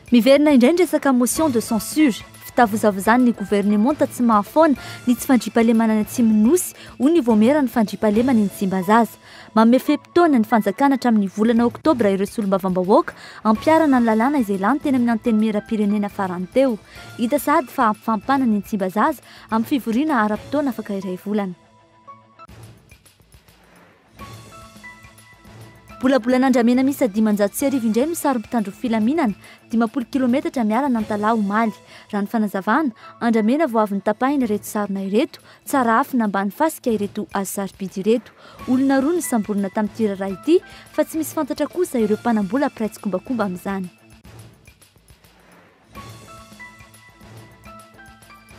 Miverina indray ny resaka motion de censure. Fitavozavozan'ny governemanta tsy mahafoana ny tsy fandriampahalemana any Atsimon'ny Nosy, hoy ny Vaomieran'ny fandriampahalemana eny Tsimbazaza. Manome fe-potoana ny fanjakana hatramin'ny volana oktobra ireo solombavambahoaka hampiharana ny lalàna izay lany teny amin'ny Antenimierampirenena farany teo. Hita sahady fa hampifampana ny eny Tsimbazaza amin'ny fivoriana ara-potoana afaka iray volana. Bolabolan'andramena miisa 1500 indray no saron'ny mpitandro filaminana, 50 kilometatra miala an'Antalaha omaly. Raha ny fanazavana, andramena vao avy notapahina ireto sarona ireto, tsara afina ambany fasika ireto hazo sarobidy ireto. Olona roa no samborina tamin'ity raharaha ity, fa tsy misy fantatra kosa ireo mpanam-bola mpiray tsikombakomba amin'izany.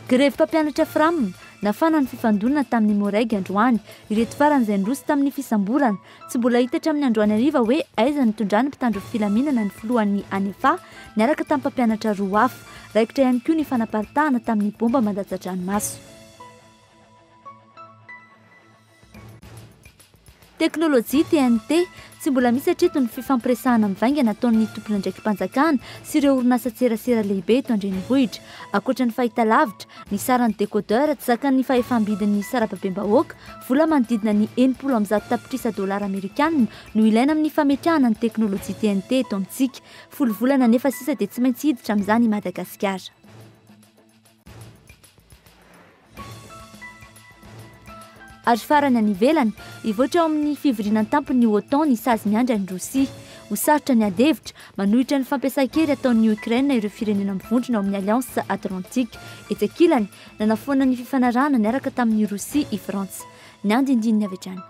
Grevy mpampianatra Fram, nafana ny fifandonana tamin'ny Moreg androany. Ireto farany izay niroso tamin'ny fisamborana. Tsy mbola hita hatramin'ny androany hariva hoe aiza nitondran'ny mpitandro filaminana ny filohan'ny Anefa niaraka tamin'ny mpampianatra roa hafa. Raikitra ihany koa ny fanaparitahana tamin'ny bomba mandatsa-dranomaso. Teknolojia, TNT, Tsy mbola misy hatreto ny fifampiresahana mivaingana ataon'ny tompon'andraiki-panjakana sy ireo orinasan-tserasera lehibe eto an-drenivohitra. Ankoatra ny fahitalavitra, ny saran'ny décodeur tsy zakan'ny fahefam-bidin'ny sarababem-bahoaka, vola manodidina ny 160 tapitrisa dolara amerikanina no ilaina amin'ny fametrahana ny teknolojia TNT eto amintsika. Folo volana anefa sisa dia tsy maintsy hiditra amin'izany i Madagasikara. Ary farany any ivelany, hivoatra ao amin'ny fivoriana an-tampon'ny OTAN ny sazy miandry an'i Rosia. Ho sarotra ny ady hevitra, manohitra ny fampiasan-kery ataon'i Okraina ireo firenena mivondrona ao amin'ny Alliance Atlantique. Etsy ankilany, nanafoana ny fifanarahana niaraka tamin'i Rosia i Frantsa. Ny andindininy avy hatrany.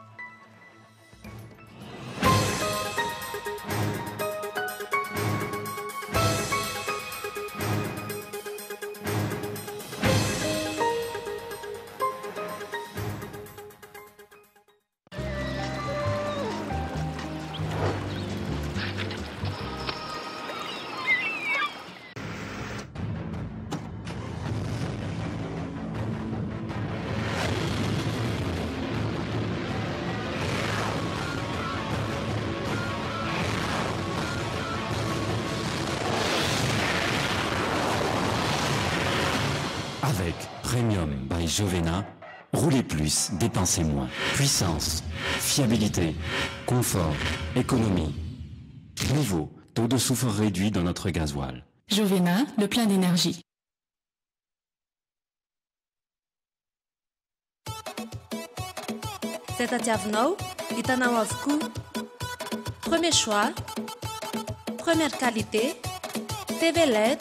Avec Premium by Jovena, roulez plus, dépensez moins. Puissance, fiabilité, confort, économie. Niveau, taux de soufre réduit dans notre gasoil. Jovena, le plein d'énergie. Izay tadiavinao, hitanao avokoa. Premier choix, première qualité, TV led,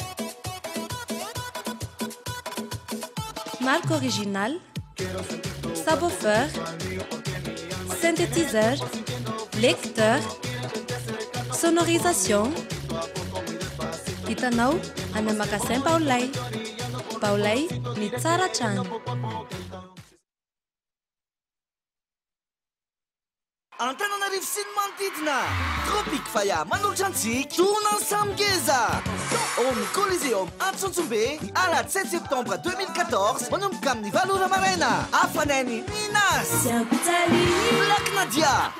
marque originale, subwoofer, synthétiseur, lecteur, sonorisation. Hitanao any amin'ny magasin Baolay. Baolay, ny tsara hatrany. Antananarivo sy ny manodidina, Tropic Faya manolotra antsika Tournant Samy Ngeza ao amin'ny Coliseum Antsonjombe ny alahady 7 septembre 2014 manomboka amin'ny valo ora maraina. Hafanain'i Ninas, Black Nadia,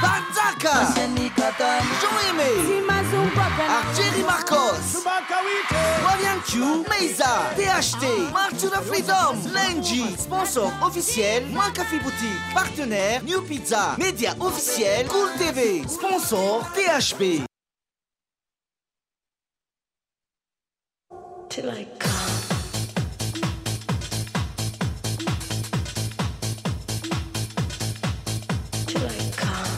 Mpanjaka, Jean Aimé ary Jerry Marcos. Ho avy ihany koa Meiza, THT, Martura Freedom, Lenji, sponsor officiel, Mankafy Boutique, partenaire, New Pizza, média officiel, Cool TV, sponsor, THB. Till I come. Till I come.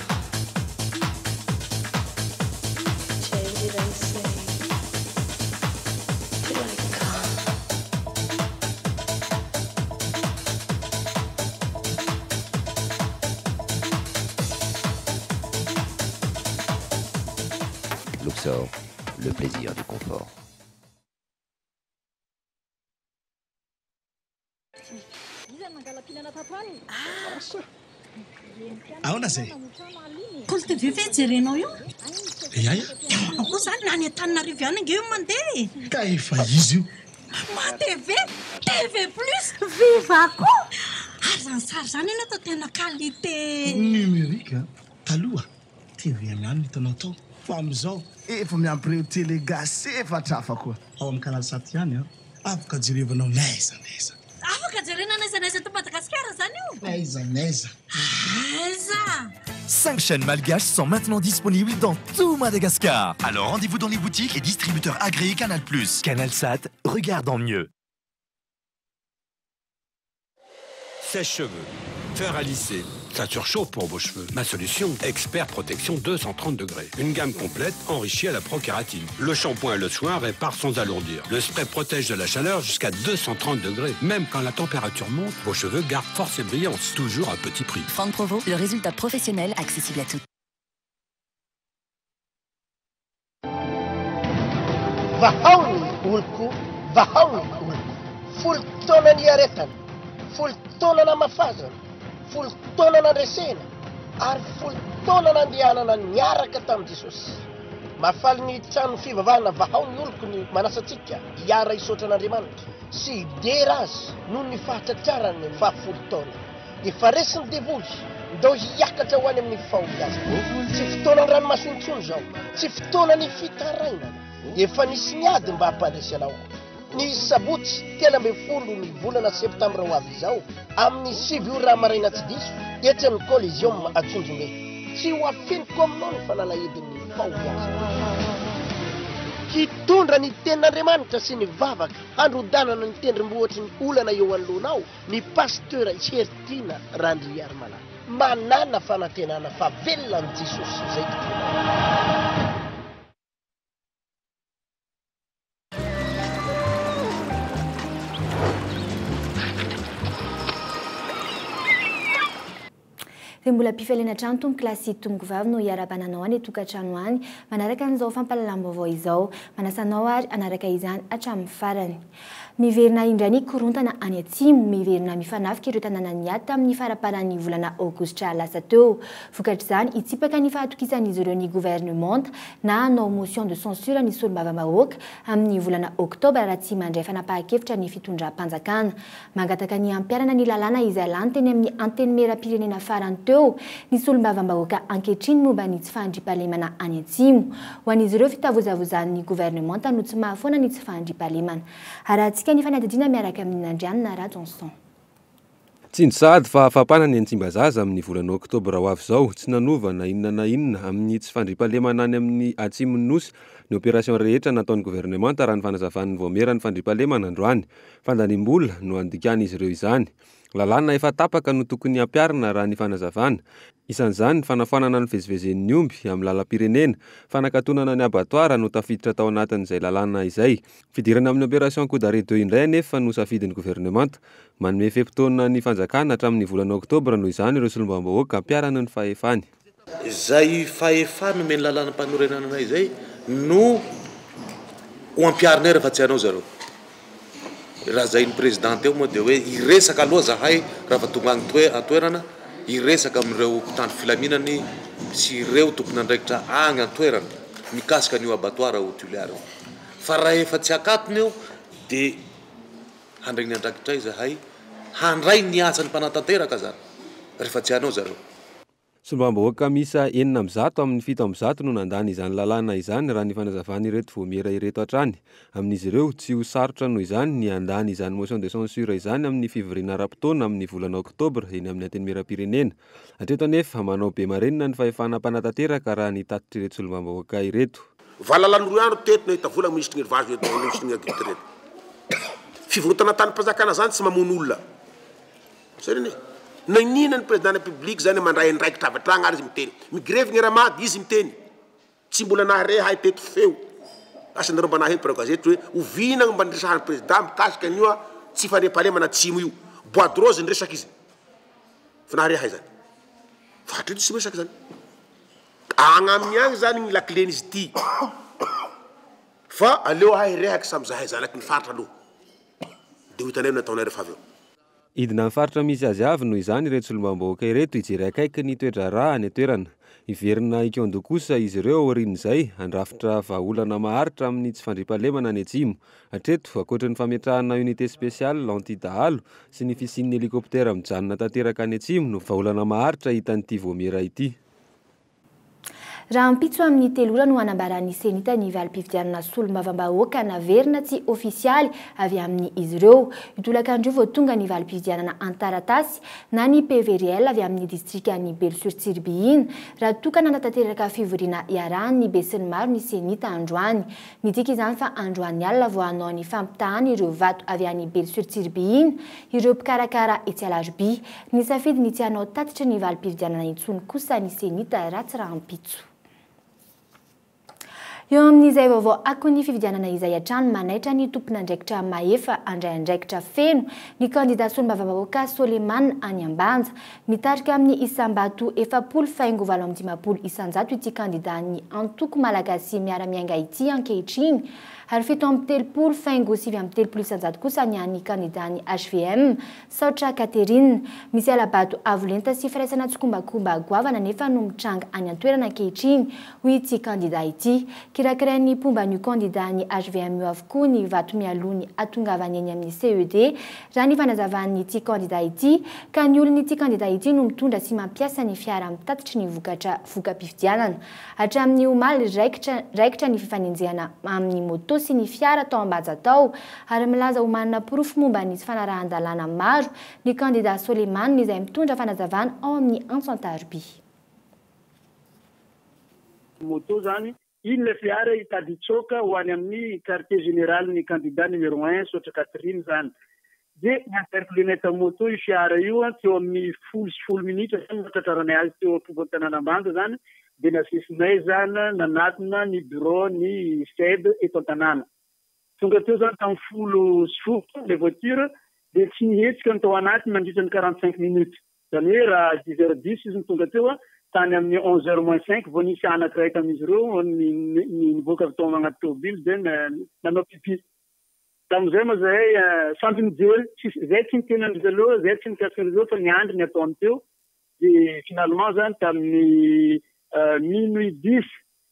Change it and say. Till I come. Luxor, le plaisir du confort. Ahoana zay? Kolo TV ve jerenao io? Ia ia. Dia ahoana koa izany na any Antananarivo ihany ange io mandeha e? Ka efa izy io. Ma TV, TV plus, viva koa! Ary izany sary izany anie atao tena qualité. Numérique a! Taloha, tvm ihany no hitanao tao. Fa amin'izao efa miampy ireo télé gasy efatra hafa koa. Ao amin'ny Canal Sat ihany an. Afaka jerevanao n'aiza n'aiza. Afaka jerena n'aiza n'aiza eto Madagasikara zany io? N'aiza n'aiza. Aiza! 5 chaînes malgaches sont maintenant disponibles dans tout Madagascar. Alors rendez-vous dans les boutiques et distributeurs agréés Canal+. Canal Sat, regarde en mieux. Sèche-cheveux, fer à lisser, ça surchauffe pour vos cheveux. Ma solution, Expert Protection 230 degrés. Une gamme complète enrichie à la prokératine. Le shampoing et le soin réparent sans alourdir. Le spray protège de la chaleur jusqu'à 230 degrés. Même quand la température monte, vos cheveux gardent force et brillance, toujours à petit prix. Franck Provost, le résultat professionnel accessible à toutes. Vahao ny oloko, vahao ny oloko. 10 taona niaretana, 10 taona namafazana, 10 taona nandresena, ary 10 taona nandehanana niaraka tamin'i Jesosy. Mahafaly ny trano fivavahana vahao ny oloko ny manasa antsika hiara hisaotra an'Andriamanitra sy hidera azy noho ny fahatratrarany faha-10 taona. Efa resy ny devoly, ndao hiakatra ho any amin'ny fahombiazana. Tsy fotoana ny ranomaso intsony izao, tsy fotoana ny fitarainana. Efa nisy niady mba hampandresy anao. Ny sabotsy 13 ny volana septambra ho avy izao, amin'ny 9 ora maraina tsy diso, etsy amin'ny Coliseum Antsonjombe. Tsy ho afeniko aminao ny fanalahidin'ny fahombiazana. Hitondra ny tenin'Andriamanitra sy ny vavaka handrodanana ny tendrombohitry ny olana eo anoloanao ny pasteur Heritiana Randriarimalala. Manana fanantenana fa velona an'i Jesosy izay tompony. Dia mbola mpifaliana hatrany tompoko lahy sy tompoko vavy no hiarahabana anao any an-tokantrano any manaraka an'izao fampahalalam-baovao izao. Manasa anao ary hanaraka izany hatramin'ny farany. Miverina indray ny korontana any atsimo, miverina mifanafika ireo tanàna niady tamin'ny faramparan'ny volana aogositra lasa teo. Vokatr'izany, hitsipaka ny fahatokisan'izy ireo ny governemanta na hanao motion de censure ny solombavambahoaka amin'ny volana oktobra raha tsy mandray fanapahan-kevitra ny fitondram-panjakana. Mangataka ny hampiharana ny lalàna izay lany teny amin'ny Antenimierampirenena farany teo ny solombavambahoaka ankehitriny momba ny tsy fahandriampahalemana any Atsimo. Ho an'izy ireo, fitavozavozan'ny governemanta no tsy mahafoana ny tsy fahandriampahalemana. Arahantsika ny fanadihadiana miaraka amin'i Nandrianina Rajohnson. Tsindry sahady fa hafapana ny any Tsimbazaza amin'ny volana oktobra ho avy izao. Tsy nanova na inona na inona amin'ny tsy fandriampahalemana any amin'ny atsimon'ny Nosy ny opération rehetra nataon'ny governemanta raha ny fanazavan'ny vaomieran'ny fandriampahalemana androany. Fandaniam-bola no andikan'izy ireo izany. Lalàna efa tapaka no tokony hampiharina raha ny fanazavana. Isan'izany ny fanafoanana ny fivezivezen'ny omby amin'ny lalam-pirenena, fanakatonana ny abattoir no tafiditra tao anatin'izay lalàna izay. Fidirana amin'ny opération coup d'arrêt 2 indray anefa no safidin'ny governemanta. Manome fe-potoana ny fanjakana hatramin'ny volana oktobra noho izany ireo solombavambahoaka hampiharana ny fahefany. Izay fahefany nomen'ny lalànam-panorenana anay izay no ho ampiharinay rehefa tsy hanao zareo. Raha zay ny président teo moa dia hoe hiresaka aloha zahay raha vao tonga any an-toerana, hiresaka amin'ireo mpitandro filaminany sy ireo tompon'andraikitra any an-toerana mikasika an'io abattoir ao Tuléar io. Fa raha efa tsy akatona io dia handray ny andraikitray zahay, handray ny asan'ny mpanatanteraka zany rehefa tsy hanao zareo. Solombavambahoaka miisa 106 amin'ny 107 no nandany izany lalàna izany raha ny fanazavan'ireto vaomiera ireto hatrany. Amin'izy ireo, tsy ho sarotra noho izany ny handany izany motion de censure izany amin'ny fivoriana ara-potoana amin'ny volana oktobra eny amin'ny Antenimierampirenena. Hatreto anefa, manao be marenina ny fahefana mpanatanteraka raha ny tatitr'ireto solombavambahoaka ireto. Valalany roa andro teto nahita vola minisitry ny élevage eto minisitry ny agriculture eto. Fivarotana tanim-panjakana zany tsy mamono olona. Zay reny e. Naninona ny président république zany mandray andraikitra avy hatrany ary izy miteny. Migrevy ny Ramady izy miteny. Tsy mbola nahare hay teto feo. Asa nareo mba naheno mpanao gazety hoe oviana mba niresahan'ny président mikasika an'io tsy fandriampahalemana atsimo io. Bois de rose niresaka izy. Fa nahare hay zany. Fa hatreto tsy miresaka zany. Agny aminy agny zany ny lakilen'izy ity. Fa aleo ahay hirehaky samy zahay zanaky ny faritra aloha. Dia ho hitanay ny nataonay rehefa avy eo. Hidina amin'ny faritra misy azy avy noho izany ireto solombavambahoaka ireto hijery akaiky ny toe-draharaha any an-toerana. Hiverina hikaon-doha kosa izy ireo aorian'izay handrafitra vahaolana maharitra amin'ny tsy fandriampahalemana any atsimo. Hatreto, ankoatry ny fametrahana unité spéciale anti-dahalo sy ny fisian'ny hélicoptère mijanona tanteraka any atsimo no vahaolana maharitra hitan'ity vaomiera ity. Rahampitso amin'ny telo ora no hanambaran'ny Cenit ny valim-pifidianana solombavambahoaka naverina tsy ofisialy avy amin'izy ireo. Io tolakandro io vao tonga ny valim-pifidianana an-taratasy na ny PV réel avy amin'ny distrikan'i Belo sur Tsiribihina raha toa ka nanatanteraka fivoriana iarahan'ny besinimaro ny Cenit androany. Midika izany fa androany alina vao hanao ny fampitahana ireo vato avy any Belo sur Tsiribihina ireo mpikarakara etsy Alarobia. Nisafidy ny tsy hanao tatitry ny valim-pifidianana intsony kosa ny Cenit raha tsy rahampitso. Eo amin'izay vaovao akon'ny fifidianana izay hatrany, manaitra ny tompon'andraikitra mahefa handray andraikitra feno ny kandida solombavambahoaka Soleman any Ambanja. Mitarika amin'ny isam-bato 40 faingo 58 isanjato ity kandidan'ny antoko Malagasy Miara-Miainga ity ankehitriny ary 37 faingo 39 isanjato kosa ny an'ny kandidan'ny hvm Saotra Catherine. Misy hala-bato avo lenta sy firaisana tsikombakomba goavana anefa no mitranga any an-toerana ankehitriny, hoy ity kandida ity. Kirakirain'ny mpomba an'io kandidan'ny hvm io avokoa ny vato mialoha ny hatongavany eny amin'ny CED, raha ny fanazavan'ity kandida ity, ka ny olon'ity kandida ity no mitondra sy mampiasa ny fiara mitatitry ny vokatra voka-pifidianana. Hatramin'ny omaly, raikitra raikitra ny fifanenjehana amin'ny moto sy ny fiara tao Ambanja tao, ary milaza ho manana porofo momba ny tsy fanarahan-dalàna maro ny kandida Soleimane izay mitondra fanazavana ao amin'ny antso an-taroby. Moto zany, iny ilay fiara hitady hitsoaka ho any amin'ny quartier général-n'ny kandida numéro un Saotra Catherine zany. Dia ni-interpeller-nay tamin'ny moto io fiara io teo amin'ny folo sy folo minitra zany no nahatratraranay azy teo ampovoan-tanàna Ambanja zany, dia nasesinay zany nanatona ny bureau ny CED eto an-tanàna. Tonga teo zany tamin'ny 10:10 ilay voiture dia tsy nihetsika ny tao anatiny nandritra ny 45 minutes. Izany hoe raha dix heures dix izy no tonga teo, tany amin'ny onze heures moins cinq vao nisy anankiray tamin'izy ireo nivoaka avy tao anaty tôbily dia nanao pipi. Tamin'izay moa zahay samby nijery, tsisy, zahay tsy niteny an-dry zareo, zahay tsy nikasika an-dry zareo fa niandry ny ataony teo. Dia finalement zany tamin'ny minuit dix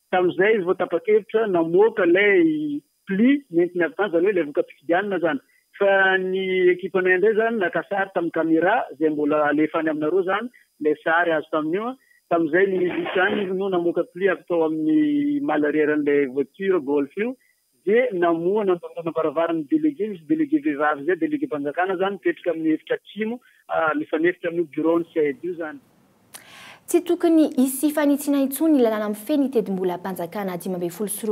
tamin'izay izy vao tapa-kevitra namoaka ilay pli nentiny avy tany, izany hoe ilay voka-pifidianana zany. Fa ny ekipanay indray zany naka sary tamin'ny camera izay mbola alefa any aminareo zany ilay sary azo tamin'io. Tamin'izay minuit dix any izy no namoaka pli avy tao amin'ny malle arrière an'ilay voiture Golf io Dia namoha nandondona varavaran'ny délégué, misy délégué vehivavy izay, délégué-mpanjakana izany, mipetraka amin'ny efitra atsimo, mifanefitra amin'io bureau-n'ny CAED io izany. Tsy tokony hisy fanitsiana intsony ny lalàna mifehy ny tetibolam-panjakana 2015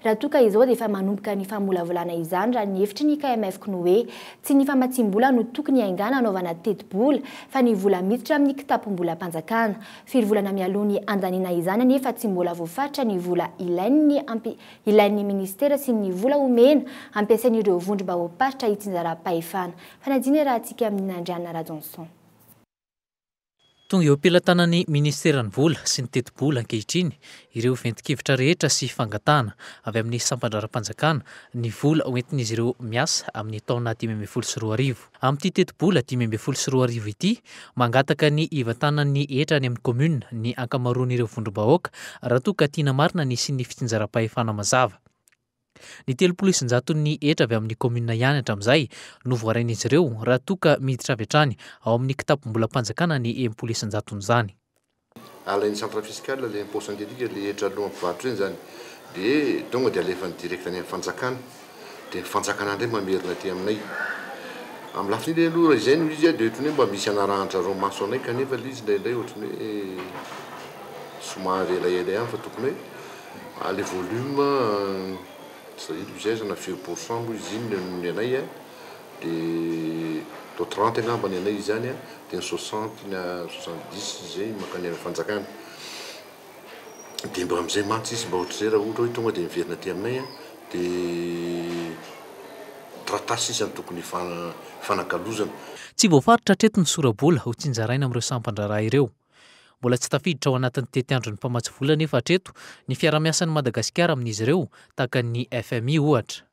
raha toa ka izao dia efa manomboka ny famolavolana izany raha ny hevitry ny KMF Cnoe. Tsy ny famatsiam-bola no tokony haingana hanaovana tetibola fa ny vola miditra amin'ny kitapom-bolam-panjakana. Firy volana mialoha ny handaniana izany anefa tsy mbola voafaritra ny vola ilain'ny ilain'ny minisitera sy ny vola omena ampiasain'ireo vondrom-bahoam-paritra itsinjaram-pahefana. Fanadihana iarahantsika amin'i Nandrianina Rajohnson. Tonga eo am-pelatanan'ny minisiteran'ny vola sy ny tetibola ankehitriny ireo ventin-kevitra rehetra sy fangatahana avy amin'ny sampan-draharaham-panjakana ny vola hoentin'izy ireo miasa amin'ny taona 2015. Amin'ity tetibola 2015 ity, mangataka ny hivantanan'ny hetra any amin'ny commune ny ankamaroan'ireo vondrom-bahoaka raha toa ka tiana marina ny hisian'ny fitsinjaram-pahefana mazava. Ny 30 isan-jaton'ny hetra avy amin'ny commune ihany hatramin'izay no voarain'izy ireo raha toa ka miditra avy hatrany ao amin'ny kitapom-bolam-panjakana ny 60 isan-jaton'izany. Alain'ny centre fiscal le impôt synthétique le hetra aloha mpivarotra iny zany de tonga de alefany direct any amin'ny fanjakana de ny fanjakana indray mamerina aty aminay. Amin'ny lafiny iny aloha raha izay no izy de ohatran'ny hoe mba misy anarahan-dRareo maso anay kanefa le izy indraindray ohatran'ny hoe somary elaela ihany fa tokony hoe le volume tsy tadidiko izay aza na firy pour cent moa izy iny ny anay a. Dia atao 30 angamba ny anay izany an, dia ny 60 na 70 izay mankany amin'ny fanjakana. Dia mba amin'izay mantsy izy mba ohatr'izay raha ohatra hoe tonga dia miverina aty aminay an, dia taratasy sisa no tokony hifanakalozana. Tsy voafaritra hatreto ny sora-bola ho tsinjaraina amin'ireo sampan-draharaha ireo. Mbola tsy tafiditra ao anatin'ny tetiandron'ny mpamatsy vola anefa hatreto ny fiarahamiasan'i Madagasikara amin'izy ireo, tahaka ny FMI ohatra.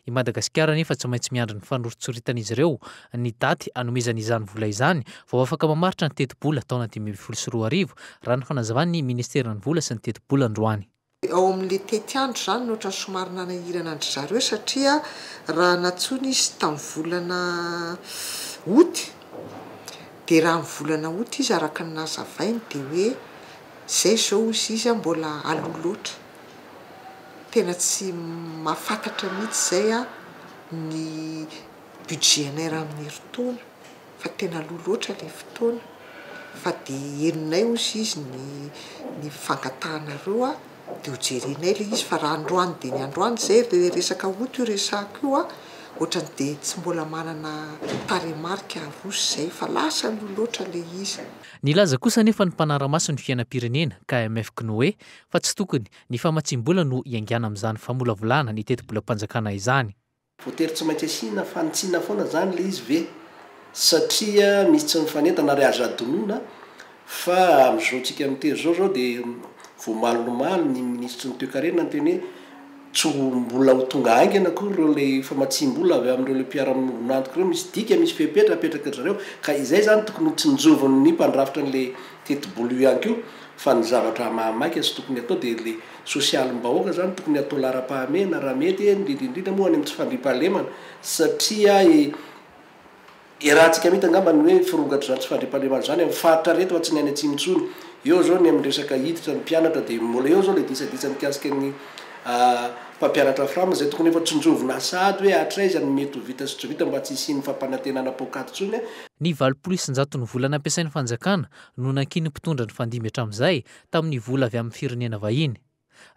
I Madagasikara anefa tsy maintsy miandry ny fanoritsoritan'izy ireo ny daty hanomezany izany vola izany vao afaka mamaritra ny tetibola taona 2015, raha ny fanazavan'ny ministeran'ny vola sy ny tetibola androany. Ao amin'ilay tetiandro izany no ohatran'ny somary nanahirana an-dry zareo satria raha nantsoina izy tamin'ny volana août dia raha ny volana août izy araka ny nazavainy dia hoe. Izay izao hozy izy mbola aloha loatra. Tena tsy mahafantatra mihitsy izay aho ny budget anay raha amin'ny herintaona fa tena aloha loatra ilay fotoana fa dia henonay hozy izy ny ny fangatahanareo a, dia ho jerenay ilay izy fa raha androany dia ny androany izay ilay resaka août io resahako io a, ohatrany dia tsy mbola manana tarehimarika aroso izay fa lasa aloha loatra ilay izy. Nilaza kosa anefa ny mpanara-maso ny fiainam-pirenena, KMF Gnoe, fa tsy tokony ny famatsiam-bola no hiaingàna amin'izany famolavolana ny tetibolam-panjakana izany. Voatery tsy maintsy asiana fanitsiana foana izany ilay izy ve? Satria misy tsy mifanentana ary azo adinoina fa amin'izao tsika miteny izao izao dia vao omaly ny minisitry ny toekarena niteny hoe tsy ho mbola ho tonga haingana akory ireo ilay famatsiam-bola avy amin'ireo ilay mpiara-miombon'antoka ireo, misy dika, misy fepetra apetraky ry zareo ka izay izany tokony ho tsinjovin'ny mpandrafitra an'ilay tetibola io ihany koa fa ny zavatra mahamaika sy tokony atao dia ilay sosialim-bahoaka izany tokony atao laharam-pahamehana raha mety, indrindra indrindra moa any amin'ny tsy fandriampahalemana satria iarahantsika mihita angamba ny hoe firongatr'izany tsy fandriampahalemana izany amin'ny faritra rehetra fa tsy ny any atsimo intsony. Eo izao ny amin'ny resaka hiditra ny mpianatra dia mbola eo izao ilay disadisa mikasika ny mpampianatra fram izay tokony efa tsinjovina sahady hoe hatraiza ny mety ho vita sy tsy ho vita mba tsy hisian'ny fampanantenana poakaty intsony. Ny 80% vola nampiasain'ny fanjakana no nankinin'ny mpitondra nifandimby hatramin'izay tamin'ny vola avy amin'ny firenena vahiny.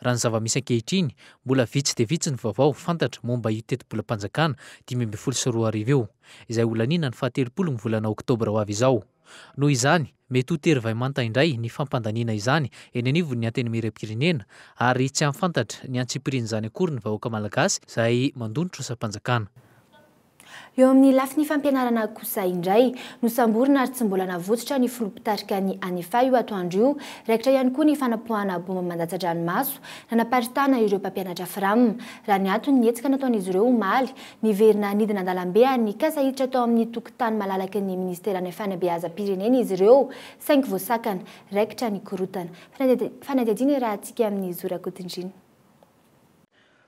Raha ny zava-misy ankehitriny, mbola vitsy dia vitsy ny vaovao fantatra momba io tetibolam-panjakana 2015 io, izay holaniana ny fahatelopolo ny volana oktobra ho avy izao. Noho izany, mety ho tery vay manta indray ny fampandaniana izany eny anivon'ny Antenimierampirenena ary tsy hahafantatra ny antsipirian'izany akory ny vahoaka malagasy izay mandoa ny trosam-panjakana. Eo amin'ny lafiny fampianarana kosa indray, nosamborina ary tsy mbola navotsotra ny filoha mpitarika ny Anifa io atoandro io. Raikitra ihany koa ny fanapoahana baomba mandatsa-dranomaso nanaparitahana ireo mpampianatra Fram. Raha ny antony ny hetsika nataon'izy ireo omaly, niverina nidina an-dalambe ary nikasa hiditra tao amin'ny tokotany malalaky ny minisiteran'ny fanabeazam-pirenena izy ireo, saingy voasakana. Raikitra ny korontana. Fanadihadiana iarahantsika amin'i Zo Rakotondriana.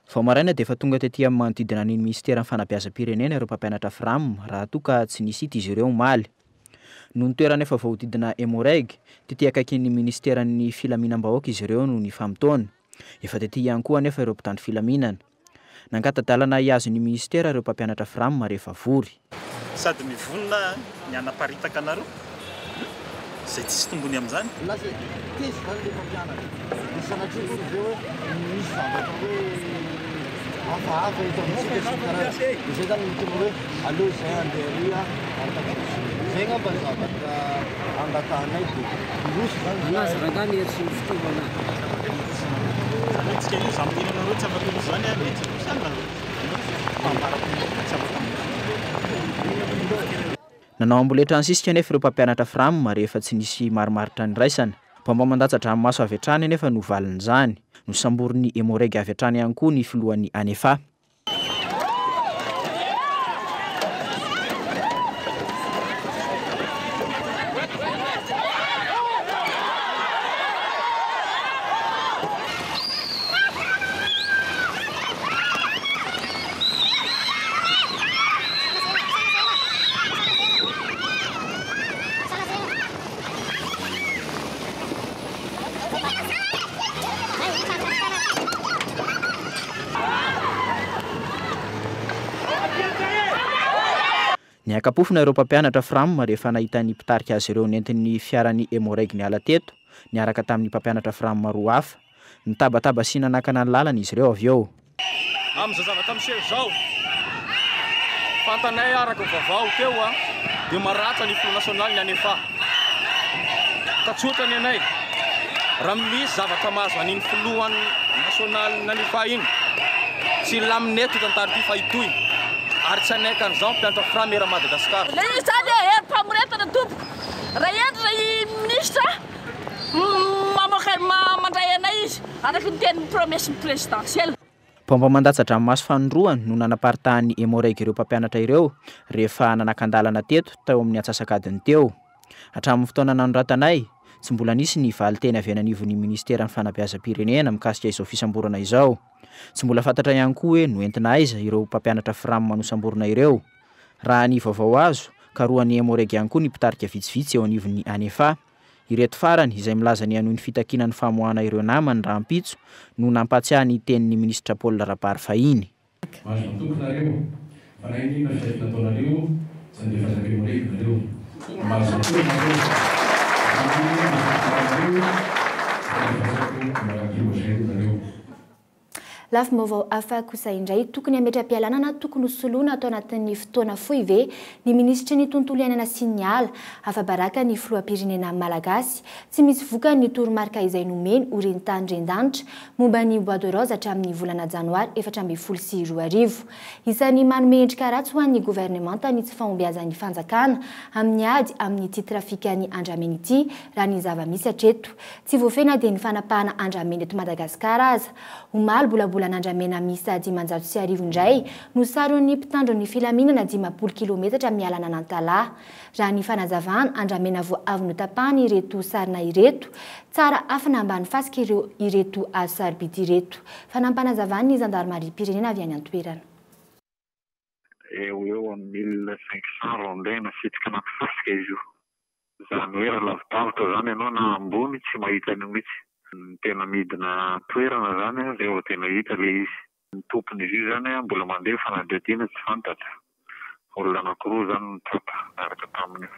Vao maraina dia efa tonga tety amin'ny manodidina ny minisiteran'ny fanabeazam-pirenena ireo mpampianatra Fram raha toa ka tsy nisy hita izy ireo omaly. Noho ny toerana efa voahodidina Emmo-Reg, tety akaikin'ny minisiteran'ny filaminam-bahoaka izy ireo no nifamotoana. Efa tety ihany koa anefa ireo mpitandro filaminana. Nangata-dalana hihazo ny minisitera ireo mpampianatra Fram rehefa vory. Sady mivonona ny hanaparitaka anareo izay tsisy tombony amin'izany. Lasa tezitra zany le mpampianatra. Dia sanatria akory ve hoe misy zavatra hoe hafahafa eto amintsika sy ny karazany. Dia izay zany no tonga hoe aleo izay handeha ary hitaky Izay angamba ny zavatra angatahanay dia hiroso zany izahay. Anazy rangahy ny hery sy ny fitaovana. Izany hoe tsika io, za miteny anareo tsy afaka hiroso zany an, mety hiroso ihany nareo. Nanao amboletra nisisika anefa ireo mpampianatra Fram rehefa tsy nisy marimaritra niraisana. Baomba mandatsa-dranomaso avy hatrany anefa no valin'izany. Nosamborin'ny Emmo-Reg avy hatrany ihany koa ny filohan'ny Anefa. Niaka-pofona ireo mpampianatra Fram rehefa nahita ny mpitarika azy ireo nentin'ny fiaran'ny Emmo-Reg niala teto, niaraka tamin'ny mpampianatra Fram roa hafa. Nitabataba sy nanakana ny lalana izy ireo avy eo. Amin'izao zavatra miseho izao, fantanay araka ny vaovao teo dia maratra ny filoha nasionaly ny Anefa. Ka tsotra ny anay, raha misy zavatra mahazo an'iny filoha nasionalin'ny Anefa iny, tsy hilamina eto io tantara ity fa hitohy ary tsy hanaiky an'izao ny mpianatra Fram eran'i Madagasikara. Ilay izy izany herim-pamoretana tompoko. Raha hentitra i minisitra Mamoaka mandray anay izy araka ny tenin'ny promesse présidentielle. Baomba mandatsa-dranomaso fanindroany no nanaparitahan'ny Emmo-Reg ireo mpampianatra ireo rehefa nanakan-dalana teto teo amin'ny antsasak'adiny teo. Hatramin'ny fotoana nanoratanay, tsy mbola nisy ny valin-teny avy any anivon'ny minisiteran'ny fanabeazam-pirenena mikasika izao fisamborana izao. Tsy mbola fantatra ihany koa hoe noentina aiza ireo mpampianatra Fram nosamborina ireo. Raha ny vaovao azo, karohan'ny Emmo-Reg ihany koa ny mpitarika vitsivitsy eo anivon'ny Anefa. Ireto farany, izay milaza ny hanohy ny fitakiana ny famoahana ireo namany rahampitso, no nampahatsiahy ny tenin'ny minisitra Paul Rabary fahiny. Mahazo matoky nareo fa na inona inona fiainana ataonareo tsy andefasako emoreg nareo. Mahazo matoky nareo fa na inona inona fiainana ataonareo tsy andefasako lacrymogène nareo. Lafim-baovao hafa kosa indray, tokony hametra-pialana na tokony ho soloina ato anatin'ny fotoana fohy ve ny minisitry ny tontolo iainana sy ny ala? Afa-baraka ny filoham-pirenena malagasy. Tsy misy vokany ny toromarika izay nomeny ho ren-tany ren-danitra momba ny bois de rose hatramin'ny volana janoary 2014. Isan'ny manome endrika ratsy ho an'ny governemanta ny tsy fahombiazan'ny fanjakana amin'ny ady amin'ity trafikan'ny andramena ity raha ny zava-misy hatreto. Tsy voafehy na dia ny fanapahana andramena eto Madagasikara aza. Omaly, bolabolan'andramena miisa 1500 indray no saron'ny mpitandro ny filaminana 50 kilometatra miala an'Antalaha. Raha ny fanazavana, andramena vao avy notapahana ireto sarina ireto. Tsara afina ambany fasika ireo ireto hazo sarobidy ireto. Fanampanazavan'ny zandarimariam-pirenena avy any an-toerana. Eo ho eo amin'ny 1500 rondins nasitrika anaty fasika izy io. Izany hoe raha lavidavitra izany ianao na ambony tsy mahita an'io mihitsy. Ny tena midina toerana izany izay vao tena hita ilay izy. Ny tompon'izy io izany mbola mandeha ny fanadihadiana tsy fantatra. Olona anankiroa izany no tratra niaraka tamin'io.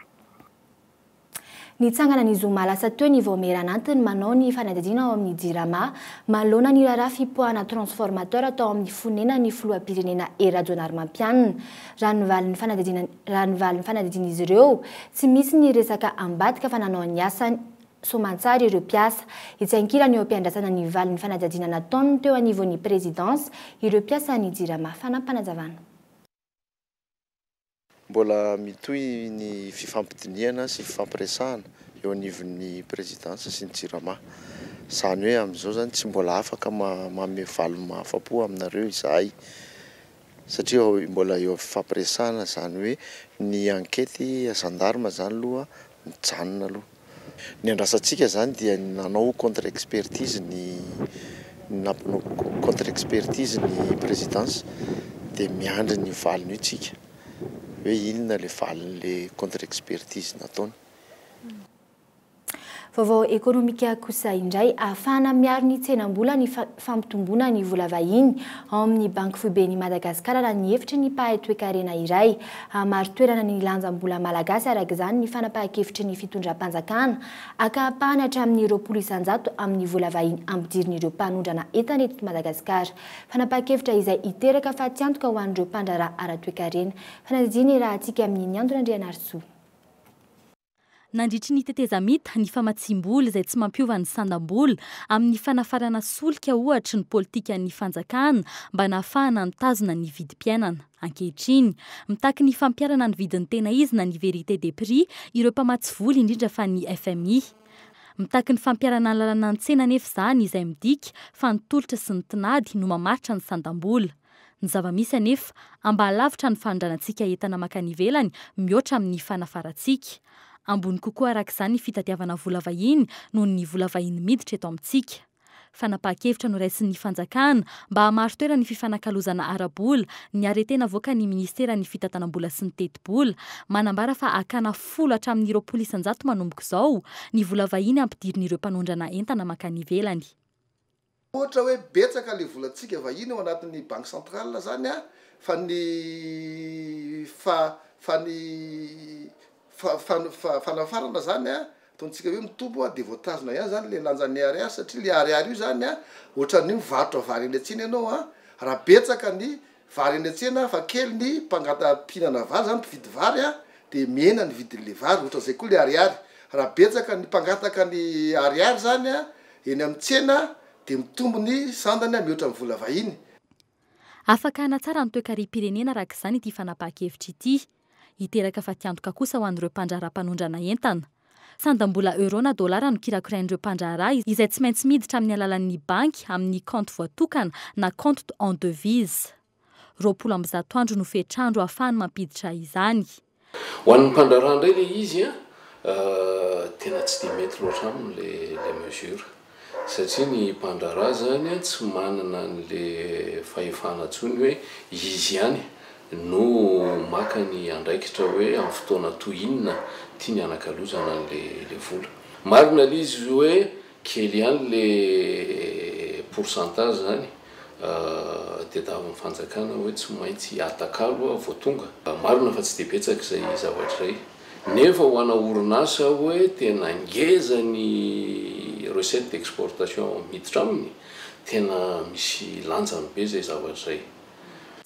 Nitsangana ny zoma lasa teo ny vaomiera anatiny manao ny fanadihadiana ao amin'ny Jirama manoloana ny raharaha fipoahana transformateur tao amin'ny fonenan'ny filoham-pirenena Hery Rajaonarimampianina. Raha ny valin'ny fanadihadiana raha ny valin'ny fanadihadian'izy ireo, tsy misy ny resaka ambadika fa nanao ny asany soamantsara ireo mpiasa. Etsy ankilany eo am-piandrasana ny valin'ny fanadihadiana nataon'ny teo anivon'ny prezidansa ireo mpiasan'ny Jirama. Fanampinazavana. Mbola mitohy ny fifampidinihana sy fifampiresahana eo anivon'ny prezidansa sy ny Jirama. Izany hoe amin'izao izany tsy mbola afaka manome valiny mahafa-po aminareo izahay satria mbola eo fifampiresahana izany hoe ny ankety gendarme izany aloha mijanona aloha. Ny andrasantsika izany dia ny nanao contre expertise ny nampanao contre expertise ny prezidansa dia miandry ny valiny io tsika. hoe inona le valin'le contre expertise nataony. Vaovao ekonomika kosa indray, ahafahana miaro ny tsenam-bola ny fampitomboana ny vola vahiny ao amin'ny Banky Foiben'i Madagasikara raha ny hevitry ny mpahay toekarena iray. Hahamari-toerana ny lanjam-bola malagasy araka izany ny fanapahan-kevitry ny fitondram-panjakana haka ampahany hatramin'ny 20% amin'ny vola vahiny ampidirin'ireo mpanondrana entana eto Madagasikara. Fanapahan-kevitra izay hiteraka fatiantoka ho an'ireo mpandraharaha ara-toekarena. Fanadihadiana iarahantsika amin'i Niandro Randrianarisoa. Nandritry ny tetezamita, ny famatsiam-bola izay tsy mampiova ny sandam-bola amin'ny fanafarana solika ohatra ny politikan'ny fanjakana mba nahafahana nitazona ny vidim-piainana. Ankehitriny, mitaky ny fampiharana ny vidiny tena izy na ny vérité des prix ireo mpamatsy vola indrindra fa ny fmi. Mitaky ny fampiharana ny lalana ny tsena anefa izany izay midika fa ny tolotra sy ny tinady no mamaritra ny sandam-bola. Ny zava-misy anefa, ambahalavitra ny fanondranantsika entana mankany ivelany mihoatra amin'ny fanafarantsika. Ambony kokoa araka izany ny fitadiavana vola vahiny noho ny vola vahiny miditra eto amintsika. Fanapahan-kevitra noraisin'ny fanjakana mba hahamaro-toerana ny fifanakalozana ara-bola ny arrêté navoakan'ny minisiteran'ny fitantanam-bola sy ny tetibola manambara fa hakana 10 hatramin'ny 20% manomboka izao ny vola vahiny ampidirin'ireo mpanondrana entana mankany ivelany. Ohatra hoe betsaka le volantsika vahiny ao anatin'ny banque centrale zany an, fa ny fa fa ny fa fa fanafarana zany an, ataontsika hoe mitombo an, de voatazona ihany zany le lanjan'ny ariary satria le ariary io zany an, ohatran'ny hoe mivarotra vary eny an-tsena ianao an, raha betsaka ny vary eny an-tsena fa kely ny mpangata mpihinana vary zany mpividy vary an, de mihena ny vidin'le vary, ohatran'izay koa le ariary, raha betsaka ny mpangataka ny ariary zany an, eny amin'ny tsena de mitombo ny sandany mihoatra ny vola vahiny. Afaka hanatsara ny toekarem-pirenena araka izany ity fanapahan-kevitra ity. Hiteraka fatiantoka kosa ho an'ireo mpandraharaha mpanondrana entana. Sandam-bola euro na dolara no kirakirain'ireo mpandraharaha izay tsy maintsy miditra amin'ny alalan'ny banky amin'ny kaonty voatokana na compte en devise. 120 andro no fetr'andro ahafahany mampiditra izany. Ho an'ny mpandraharaha indray ilay izy an, tena tsy dia mety loatra aminy ilay ilay mesure. Satria ny mpandraharaha izany an tsy manana an'ilay fahefana intsony hoe izy ihany no maka ny andraikitra hoe amin'ny fotoana toy inona tiany hanakalozana an'ilay ilay vola. Marina le izy hoe kely ihany le pourcentage zany tadiavin'ny fanjakana hoe tsy maintsy atakalo vao tonga. Marina fa tsy dia betsaka izay zavatra izay. Nefa ho ana orinasa hoe tena ngeza ny recette d'exportation miditra aminy, tena misy lanjany be izay zavatra izay.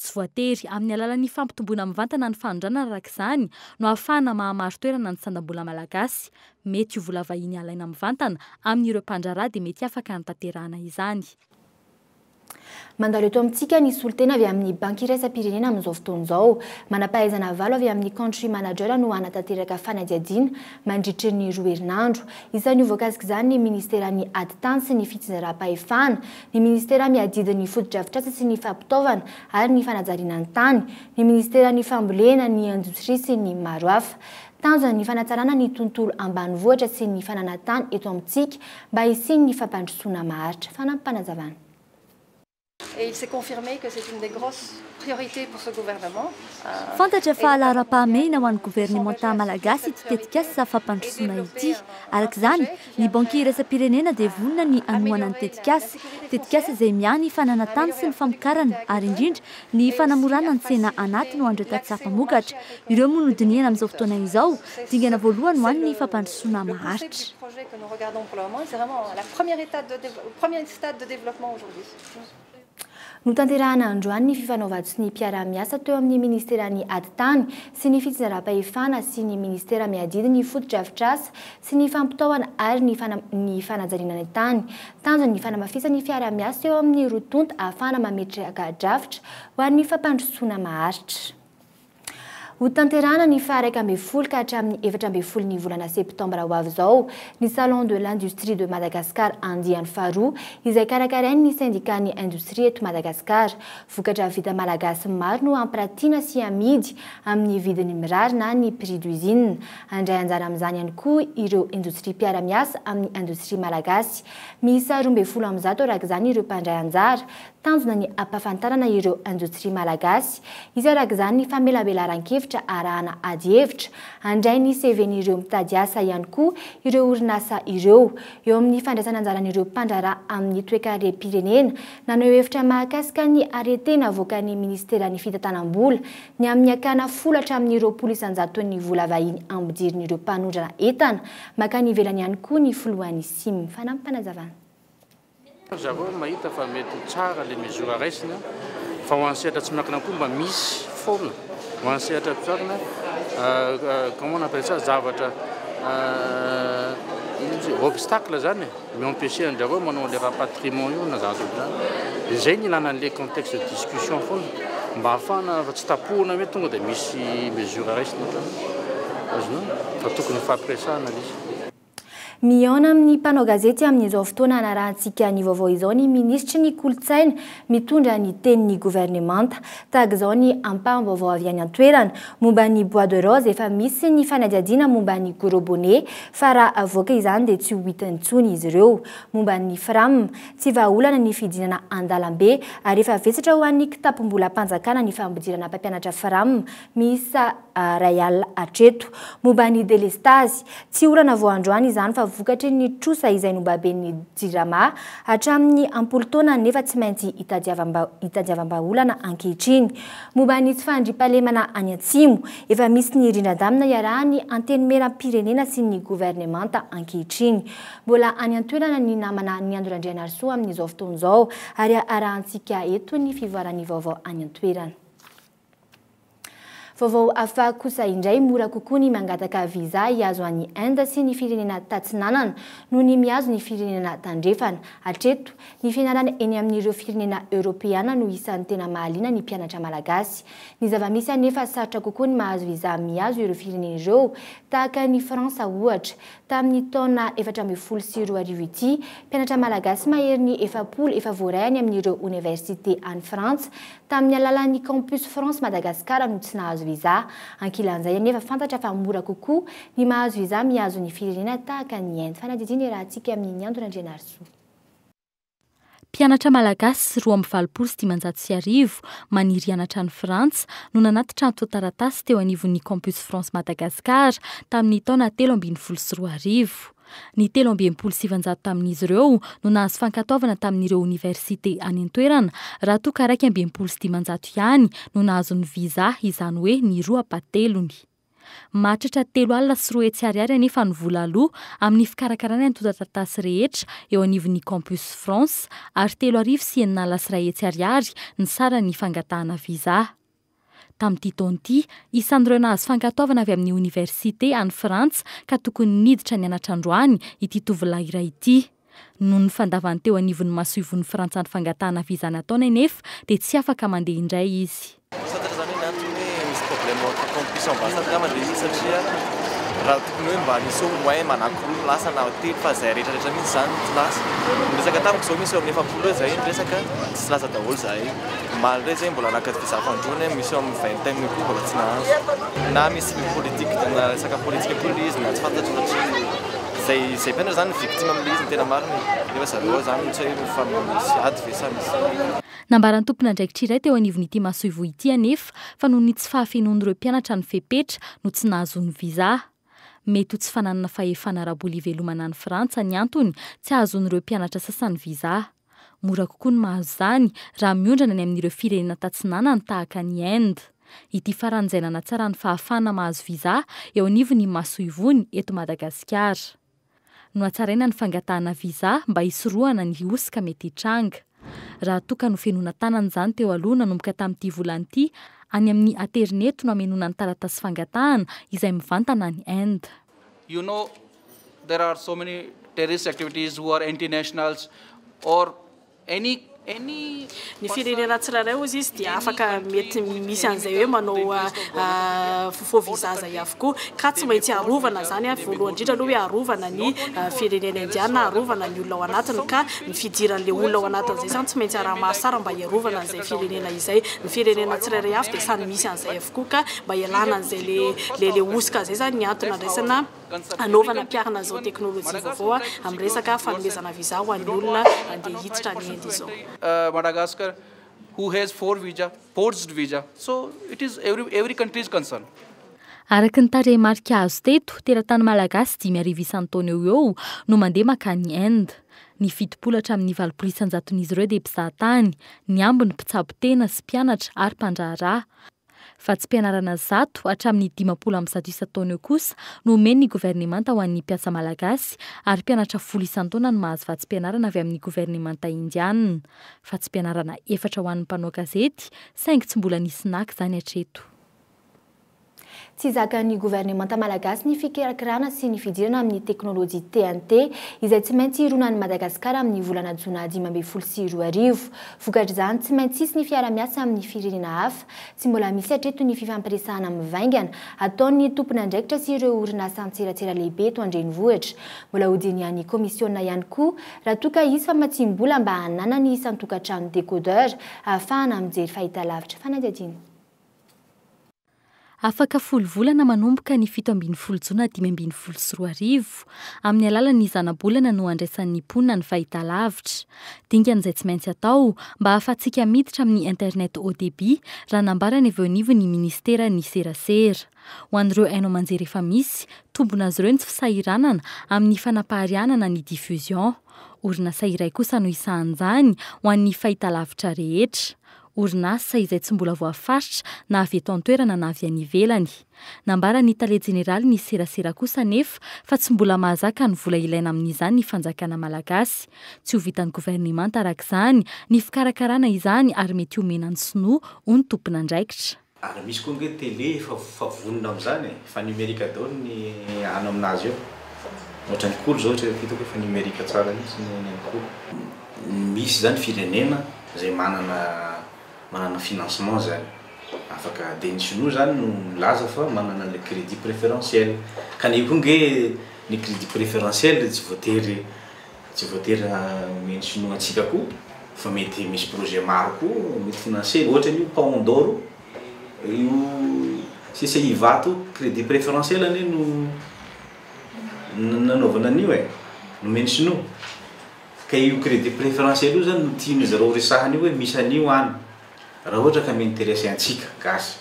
Tsy voatery amin'ny alalan'ny fampitomboana mivantana ny fanondranana araka izany no ahafahana mahamaro toerana ny sandam-bola malagasy. Mety ho vola vahiny alaina mivantana amin'ireo mpandraharaha dia mety afaka hanatanterahana izany. Mandalo eto amintsika ny solontena avy amin'ny Banky iraisam-pirenena amin'izao fotoana izao. Manam-pahaizana valo avy amin'ny Country Manager no hanatanteraka fanadihadiana mandritry ny roa herinandro. Isan'ny ho voakasik'izany ny ministeran'ny ady tany sy ny fitsinjaram-pahefana, ny ministera miadidy ny fotodrafitrasa sy ny fampitaovana ary ny fanajariana ny tany, ny ministeran'ny fambolena, ny indostria sy ny maro hafa. Tanjona ny fanatsarana ny tontolo ambanivohitra sy ny fananan-tany eto amintsika mba hisian'ny fampandrosoana maharitra. Fanampim-panazavana. Et il s'est confirmé que c'est une des grosses priorités pour ce gouvernement. Fantatra fa laharam-pahamehana ho an'ny governemanta malagasy ity tetikasa fampandrosoana ity. Araka izany, ny banky iraisam-pirenena dia vonona ny hanohana ny tetikasa. Tetikasa izay miahy ny fananan-tany sy ny famokarana ary indrindra ny fanamorana ny tsena anatiny ho an'ireo tantsaha mpamokatra. Ireo moa no dinihana amin'izao fotoana izao, dingana voalohany ho an'ny fampandrosoana maharitra. Projet que nous regardons pour le moment, c'est vraiment la première étape de premier stade de développement aujourd'hui. Notanterahana androany ny fifanaovan-tsonia mpiara-miasa teo amin'ny ministeran'ny ady tany sy ny fitsinjaram-pahefana sy ny ministera miadidy ny fotodrafitrasa sy ny fampitaovana ary ny ny fanajariana ny tany. Tanjona ny fanamafisana ny fiaraha-miasa eo amin'ny roa tonta ahafahana mametraka drafitra ho an'ny fampandrosoana maharitra. Hotanterahana ny faha 11 ka hatramin'ny 14 ny volana septambra ho avy izao ny Salon de l'industrie de Madagascar andiany faharoa izay karakarain'ny syndicat-n'ny indostria eto Madagasikara. Vokatra vita malagasy maro no hampiratiana sy amidy amin'ny vidiny mirary na ny prix d'usine. Handray anjara amin'izany ihany koa ireo indostria mpiara-miasa amin'ny indostria malagasy. Miisa 112 araka izany ireo mpandray anjara. Tanjona ny hampahafantarana ireo indostria malagasy. Hisy araka izany ny famelabelaran-kevitra arahana ady hevitra. Handray ny CV-n'ireo mitady asa ihany koa ireo orinasa ireo. Eo amin'ny fandraisana anjaran'ireo mpandraharaha amin'ny toekarem-pirenena, naneho hevitra mahakasika ny arrêté navoakan'ny ministeran'ny fitantanam-bola ny amin'ny hakana 10 hatramin'ny 20 isan-jaton'ny vola vahiny ampidirin'ireo mpanondrana entana mankany ivelany ihany koa ny filohan'ny SIM. Fanampim-panazavana. Zareo mahita fa mety ho tsara le mesure raisina, fa ho an'ny sehatra tsy miankina koa mba misy foana ho an'ny sehatra tsy miankina, comment on appelle ça, zavatra obstacle zany e, mi-empêcher an-drareo manao le rapatriement io na zavatra ohatr'izany. Dia zay ny ilana an'le contexte de discussion foana mba ahafahana fa tsy tapohana hoe tonga dia misy mesure raisina ohatrany azonao fa tokony hifampiresahana le izy. Mihaona amin'ny mpanao gazety amin'izao fotoana anarahantsika ny vaovao izao ny minisitry ny kolontsaina mitondra ny tenin'ny governemanta. Tahaka izao ny ampaham-baovao avy any an-toerana momba ny bois de rose efa misy ny fanadihadiana momba ny gros bonnet fa raha avoaka izany dia tsy ho hita intsony izy ireo. Momba ny Fram, tsy vahaolana ny fidinana an-dalambe ary efa vesatra ho an'ny kitapom-bolam-panjakana ny fampidirana mpampianatra Fram miisa 1000 hatreto. Momba ny delestazy, tsy olana vao androany izany fa vokatry ny trosa izay nobaben'ny Jirama hatramin'ny am-polo taona nefa tsy maintsy hitadiavam-bahaolana ankehitriny. Momba ny tsy fandriampahalemana any Atsimo, efa misy ny rindran-damina iarahan'ny Antenimierampirenena sy ny governemanta ankehitriny. Mbola any an-toerana ny namana Niando Randrianarisoa amin'izao fotoana izao ary arahantsika eto ny fivoaran'ny vaovao any an-toerana. Vaovao hafa kosa indray, mora kokoa ny mangataka visa hihazo an'i Inde sy ny firenena tatsinanana noho ny mihazo ny firenena tandrefana. Hatreto, ny fianarana eny amin'ireo firenena eoropeana no isan'ny tena mahaliana ny mpianatra malagasy. Ny zava-misy anefa sarotra kokoa ny mahazo visa mihazo ireo firenena ireo, tahaka an'i Frantsa ohatra. Tamin'ny taona 2014 ity, mpianatra malagasy maherin'ny 40 efa voaray any amin'ireo oniversite any Frantsa tamin'ny alalan'ny Campus France Madagascar no tsy nahazo visa. Ankilan'izay anefa fantatra fa mora kokoa ny mahazo visa mihazo ny firenena tahaka ny Inde. Fanadihadiana iarahantsika amin'ny Niando Randrianarisoa. Mpianatra malagasy 1582 maniry hianatra any Frantsa no nanatitra antontan-taratasy teo anivon'ny Campus France Madagascar tamin'ny taona 2013. Ny 963 tamin'izy ireo no nahazo fankatoavana tamin'ireo oniversite any an-toerana, raha toa ka 561 ihany no nahazo ny visa, izany hoe ny roa ampahatelony. Mahatratra 220 ariary anefa ny vola aloa amin'ny fikarakarana ny antontan-taratasy rehetra eo anivon'ny Campus France ary 6100 ariary ny saran'ny fangatahana visa. Tamin'ity taona ity, isan'ireo nahazo fankatoavana avy amin'ny oniversite any Frantsa ka tokony niditra nianatra androany ity tovolahy iray ity. Noho ny fandavany teo anivon'ny masoivohon'i Frantsa ny fangatahana visa nataony anefa dia tsy afaka mandeha indray izy. Tsy fantatra izany hoe ny antony hoe misy problème entre campus ambassade angamba ilay izy satria raha tokony hoe mba nisy au moins anankiroa no lasa na telo fa izay rehetra rehetra mihitsy izany no tsy lasa. Niresaka tamiko izao misy eo amin'ny 40 eo izay niresaka tsy lasa daholo izahay. Omaly indray izay mbola naka visa fandroana misy eo amin'ny vingtaine eo koa mbola tsy nahazo. Na misy politique na resaka politique koa ilay izy na tsy fantatro satria izay izay mpianatra izany no victime amin'ilay izy ny tena marina e. Nefa zareo ao izany tsy hay fa misy ady ve sa misy. Nambaran'ny tompon'andraikitra iray teo anivon'ity masoivoho ity anefa fa noho ny tsy fahafenoan'ireo mpianatra ny fepetra no tsy nahazoany visa. Mety ho tsy fananana fahefana ara-bola hivelomana any Frantsa ny antony tsy ahazoan'ireo mpianatra sasany visa. Mora kokoa ny mahazo izany raha miondrana any amin'ireo firenena tatsinanana tahaka an'i Inde. Ity farany izay nanatsara ny fahafahana mahazo visa eo anivon'ny masoivohony eto Madagasikara. Nohatsaraina ny fangatahana visa mba hisorohana ny hosoka mety hitranga. Raha toa ka nofenoina tanana izany teo aloha nanomboka tamin'ity volana ity, any amin'ny aterineto no hamenoana ny taratasy fangatahana izay mivantana any Inde. You know there are so many terrorist activities who are anti-nationals or any any Ny firenena tsirairay hozy izy dia afaka mety misy an'izay hoe manao faux visa izay avokoa ka tsy maintsy arovana izany voalohany indrindra aloha hoe arovana ny firenena indiana, arovana ny olona ao anatiny ka ny fidiran'ilay olona ao anatin'izay izany tsy maintsy araha-maso tsara mba hiarovana an'izay firenena izay. Ny firenena tsirairay avy dia samy misy an'izay avokoa ka mba hialana an'izay le le hosoka izay izany ny antony andraisana hanaovana ampiharina an'izao teknolojia vaovao amin'ny resaka fanomezana visa ho an'ny olona andeha hiditra any Inde izao. Madagascar who has four visa, forged visa, so it is every every country's concern. Araka ny tarehimarika azo teto, teratany malagasy 5000 isan-taona eo ho eo no mandeha mankany Inde. Ny 70 hatramin'ny 80 isan-jaton'izy ireo dia mpizahatany, ny ambiny mpitsabo tena sy mpianatra ary mpandraharaha. Vatsim-pianarana 100 hatramin'ny 150 isan-taona eo kosa no omen'ny governemanta ho an'ny mpiasa malagasy ary mpianatra 10 isan-taona no mahazo vatsim-pianarana avy amin'ny governemanta indiana. Vatsim-pianarana efatra ho an'ny mpanao gazety, saingy tsy mbola nisy naka izany hatreto. Tsy zakan'ny governemanta malagasy ny fikirakirana sy ny fidirana amin'ny teknolojia TNT izay tsy maintsy hironan'i Madagasikara amin'ny volana jona 2015. Vokatr'izany, tsy maintsy hisy ny fiara-miasa amin'ny firenena hafa. Tsy mbola misy hatreto ny fifampiresahana mivaingana ataon'ny tompon'andraikitra sy ireo orinasa antseratsera lehibe eto an-drenivohitra. Mbola hodinihan'ny kaomisiona ihany koa raha toa ka hisy famatsiam-bola mba hananan'ny isan-tokantrano décodeur ahafahana mijery fahitalavitra. Fanadihadiana. Afaka folo volana manomboka ny 17 jona 2015, amin'ny alalan'ny zanabolana no handraisan'ny mponina ny fahitalavitra. Dingana izay tsy maintsy atao mba hahafahantsika miditra amin'ny internet haut débit, raha nambarany avy eo anivon'ny minisiteran'ny serasera. Ho an'ireo haino aman-jery efa misy, tombona azy ireo ny tsy fisahiranana amin'ny fanapariahana ny diffusion. Orinasa iray kosa no isahan'izany ho an'ny fahitalavitra rehetra. Orinasa izay tsy mbola voafaritra na avy eto an-toerana na avy any ivelany. Nambaran'ny tale jeneralin'ny serasera kosa anefa fa tsy mbola mahazaka ny vola ilaina amin'izany ny fanjakana malagasy. Tsy ho vitan'ny governemanta araka izany ny fikarakarana izany ary mety homena ny sinoa ho ny tompon'andraikitra. Ary misy koa ange télé efa fa vonona amin'izany e, efa numérique daholo ny any aminazy eo. Ohatran'ny kolo zao ohatra hitako efa numérique tsara mihitsy ny an'i kolo. Misy zany firenena izay manana manana financement zany afaka dia ny sinoa zany no milaza fa manana an'ilay crédit préférentiel. Ka ny koa ange ny crédit préférentiel tsy voatery Tsy voatery omen'ny sinoa antsika koa fa mety misy projet maro koa mety financer ohatra an'io paon d'or io CCI Ivato crédit préférentiel anie no nanaovana an'io e, nomen'ny sinoa ka io crédit préférentiel io zany no tian'ny zareo resahana io hoe misy an'io any raha ohatra ka mi-interesser antsika gasy.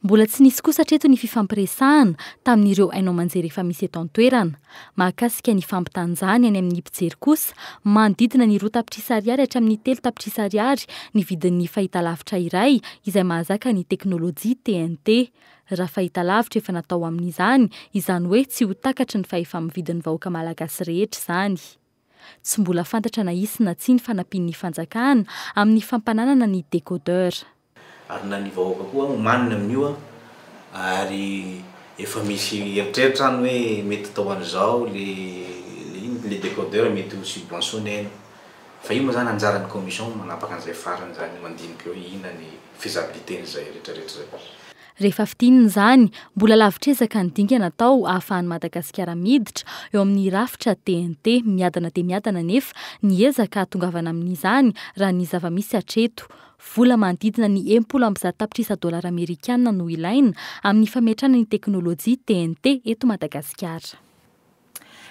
Mbola tsy nisy kosa hatreto ny fifampiresahana tamin'ireo haino aman-jery efa misy eto an-toerana. Mahakasika ny fampitanjahany any amin'ny mpijery kosa, manodidina ny 2 tapitrisa ariary hatramin'ny 3 tapitrisa ariary ny vidin'ny fahitalavitra iray izay mahazaka ny teknolojia TNT. Raha fahitalavitra efa natao amin'izany, izany hoe tsy ho takatry ny fahefa-mividin'ny vahoaka malagasy rehetra izany. Tsy mbola fantatra na hisy na tsia ny fanampian'ny fanjakana amin'ny fampananana ny décodeur. Ary na ny vahoaka koa omanina amin'io ary efa misy eritreritra any hoe mety atao an'izao le le ino le décodeur mety ho subventionner-na. Fa io moa zany anjaran'ny commission manapaka an'izay farany zany mandinika hoe inona ny faisabilité-n'izay rehetrarehetra izay. Rehefa fintinina izany, mbola lavitr'ezaka ny dingana atao ahafahan'i Madagasikara miditra eo amin'ny rafitra TNT. Miadana dia miadana anefa ny ezaka hahatongavana amin'izany raha ny zava-misy hatreto. Vola manodidina ny 160 tapitrisa dolara amerikanina no ilaina amin'ny fametrahana ny teknolojia TNT eto Madagasikara.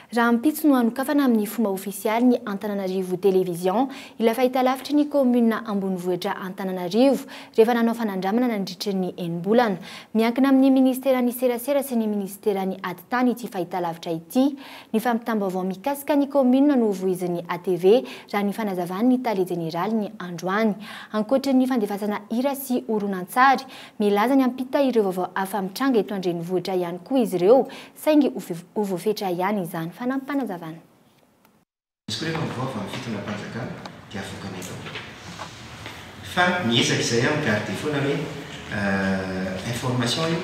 Rahampitso no hanokafana amin'ny fomba ofisialy ny Antananarivo Télévision, ilay fahitalavitry ny kaominina ambonivohitra Antananarivo, rehefa nanao fanandramana nandritry ny enim-bolana. Miankina amin'ny minisiteran'ny serasera sy ny minisiteran'ny atitany ity fahitalavitra ity. Ny fampitam-baovao mikasika ny kaominina no voizin'ny ATV, raha ny fanazavan'ny tale jeneraliny androany. Ankoatry ny fandefasana hira sy horonantsary, milaza ny hampita ireo vaovao hafa mitranga eto an-drenivohitra ihany koa izy ireo, saingy ho voafetra ihany izany. Fanampim-panazavana. Misy koa rehefa mivoaka avy amin'ny fitondram-panjakana dia avoakanay daholo. Fa miezaka izahay amin'ny garder foana hoe information io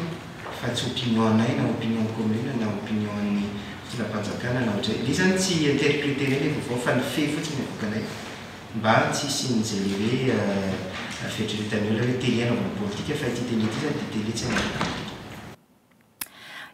fa tsy opinion anay na opinion commune na opinion an'ny fitondram-panjakana na ohatran'izay. Ilay izy izany tsy interpreter-nay ilay vaovao fa ny fait fotsiny avoakanay mba tsy hisian'izay ilay hoe fieritreretan'ny olona hoe télé anaovana politika fa ity télé ity izany dia télé tsy anaovana politika.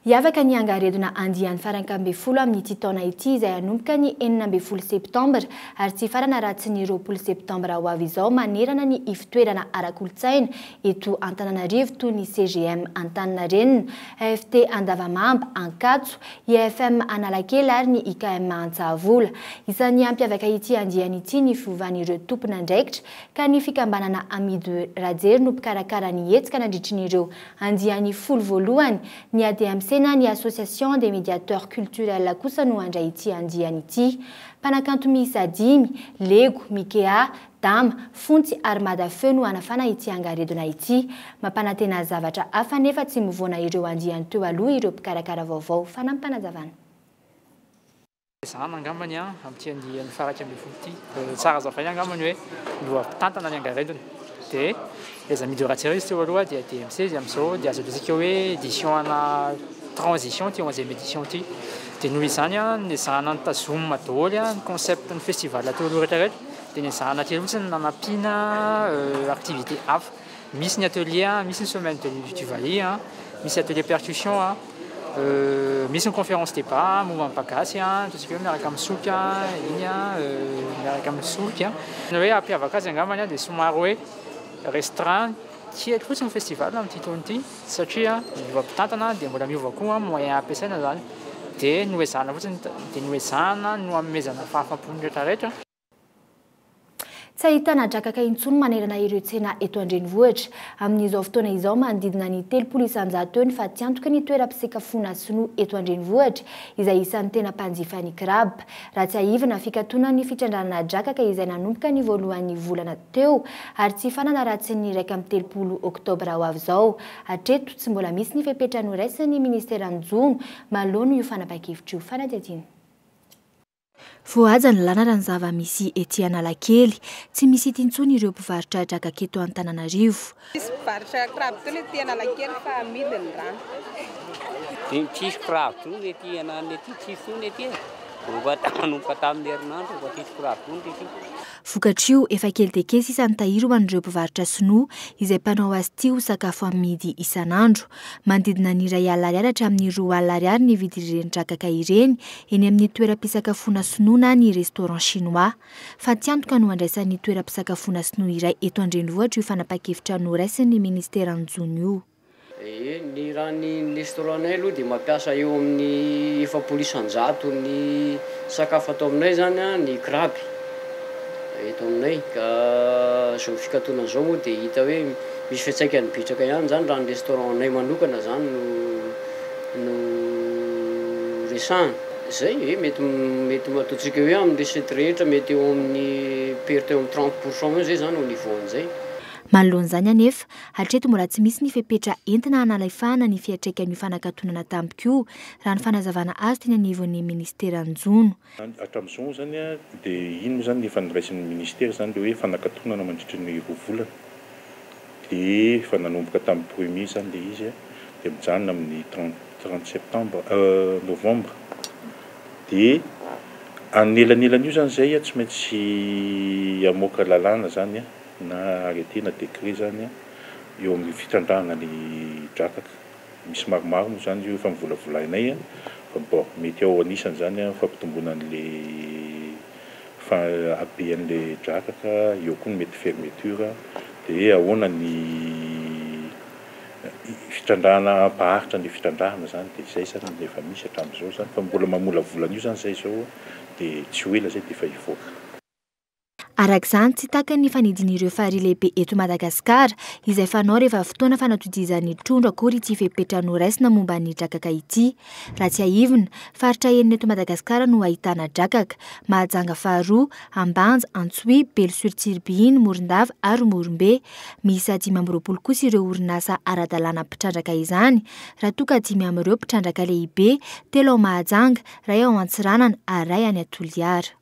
Hiavaka ny angaredona andiany faha-11 amin'ity taona ity izay hanomboka ny 16 septambra ary tsy hifarana raha tsy ny 20 septambra ho avy izao manerana ny ivontoerana ara-kolontsaina eto Antananarivo toy ny CGM Antaninarenina, AFT Andavamamba, Ankatso, IFM Analakely ary ny IKM Antsahavola. Isan'ny hampiavaka ity andiany ity ny fiovan'ireo tompon'andraikitra ka ny fikambanana Amidy Rajery no mpikarakara ny hetsika nandritry ny ireo Andiany folo voalohany, ny ADMC na ny Association des Médiateurs Culturels kosa no handray ity andiany ity. Mpanakanto miisa dimy, Lego, Mikea, Dama, Fontsy ary Mada Feu no hanafana ity angaredona ity. Mampanantena zavatra hafa nefa tsy mivoana ireo andiany teo aloha ireo mpikarakara vaovao. Fanampim-panazavana. Ezahana angambany amin'ity andiany faha-11 ity. Tsara azavaina angambany hoe miova mpitantana ny angaredona. Dia les amis de Ratsiraka izy teo aloha dia DMC izy amin'izao dia azo ataontsika hoe édition ana transition ity onzième édition ity. Dia noho izany nezahana nitazomina daholo ny concept ny festival teo aloha rehetra rehetra dia nezahana kely fotsiny nanampiana activité hafa. Misy ny atelier, misy ny semaine de du valiha, misy atelier percussion, misy ny conférence débat momba ny bagasy, ataontsika hoe miaraka amin'ny solika iny, miaraka amin'ny solika. Ny hoe hampiavaka azy angambany dia somary hoe restreint kely fotsiny ny festival amin'ity taona ity satria miova mpitantana dia mbola miova koa moyen ampiasaina izany dia noezahana fotsiny dia noezahana no hanomezana fahafaham-po ny rehetra rehetra. Tsy ahitana drakaka intsony manerana ireo tsena eto an-drenivohitra. Amin'izao fotoana izao, manodidina ny 30% eo ny fatiantoky ny toeram-pisakafoana sinoa eto an-drenivohitra, izay isan'ny tena mpanjifa ny crabe. Raha tsiahivina, fikatonan'ny fitrandrahana drakaka izay nanomboka ny voalohan'ny volana teo ary tsy hifarana raha tsy ny 31 oktobra ho avy izao. Hatreto, tsy mbola misy ny fepetra noraisin'ny minisiteran'ny jono manoloana io fanapahan-kevitra io. Fanadihadiana. Voahaja ny lalana raha ny zava-misy ety Analakely. Tsy misy hita intsony ireo mpivarotra drakaka eto Antananarivo. Tsisy mpivarotra crabe intsony ety Analakely fa amidy ny rano. Dia tsisy crabe intsony ety ananona ety, tsisy intsony ety e. Efa nanomboka tamin'ny herinandro efa tsisy crabe intsony ety. Vokatr'io, efa kely dia kely sisa ny tahiry ho an'ireo mpivarotra sinoa izay mpanao azy ity ho sakafo amidy isan'andro. Manodidina ny 100 ariary hatramin'ny 20 ariary ny vidin'ireny drakaka ireny eny amin'ny toeram-pisakafoana sinoa na ny restaurant chinois. Fatiantoka no andraisan'ny toeram-pisakafoana sinoa iray eto an-drenivohitra io fanapahan-kevitra noraisin'ny ministeran'ny jono io. Ee, ny raha ny restaurant-nay aloha dia mampiasa eo amin'ny 40% ny sakafo atao aminay izany an, ny crabe eto aminay, ka izao fikatonana izao moa dia hita hoe Misy fiantraikany betsaka ihany izany raha ny restaurant anay manokana izany no no resahana. Izay e, mety mety ataontsika hoe amin'ny recette rehetra mety eo amin'ny perte eo amin'ny 30 pour cent eo izay izany au niveau an'izay. Manoloana izany anefa, hatreto mbola tsy misy ny fepetra entina hanalefahana ny fiantraikan'io fanakatonana tampoka io, raha ny fanazavana azo teny anivon'ny minisiteran'ny jono. Hatramin'izao moa izany dia iny moa izany efa noraisin'ny minisitera izany ilay hoe fanakatonana mandritra ny 2 volana. Dia efa nanomboka tamin'ny premier izany ilay izy dia mijanona amin'ny 30 septembre, novembre. Dia anelanelan'io izany izay tsy maintsy hamoaka lalàna izany na arrêté na décret izany eo amin'ny fitrandrahana ny drakaka. Misy maromaro moa izany io efa novolavolainay fa bon mety ao anisan'izany fampitomboana an'ilay fa habean'le drakaka, eo koa ny mety fermeture, de ahoana ny fitrandrahana hampaharitra an'le fitrandrahana zany, de zay zany no efa misy hatramin'izao zany, fa mbola mamolavola an'io zany zay zao de tsy ho ela zay de efa hivoaka. Araka izany, tsy takany ny fanidin'ireo farihy lehibe eto Madagasikara, izay fanao rehefa fotoana fanatodizan'ny trondro akory ity fepetra noraisina momba ny drakaka ity. Raha tsiahivina, faritra enina eto Madagasikara no ahitana drakaka, Mahajanga faharoa, Ambanja, Antsohihy, Belo sur Tsiribihina, Morondava ary Morombe. Miisa 25 kosa ireo orinasa ara-dalàna mpitrandraka izany, raha toa ka dimy amin'ireo mpitrandraka lehibe, telo ao Mahajanga, iray ao Antsiranana ary iray any Toliara.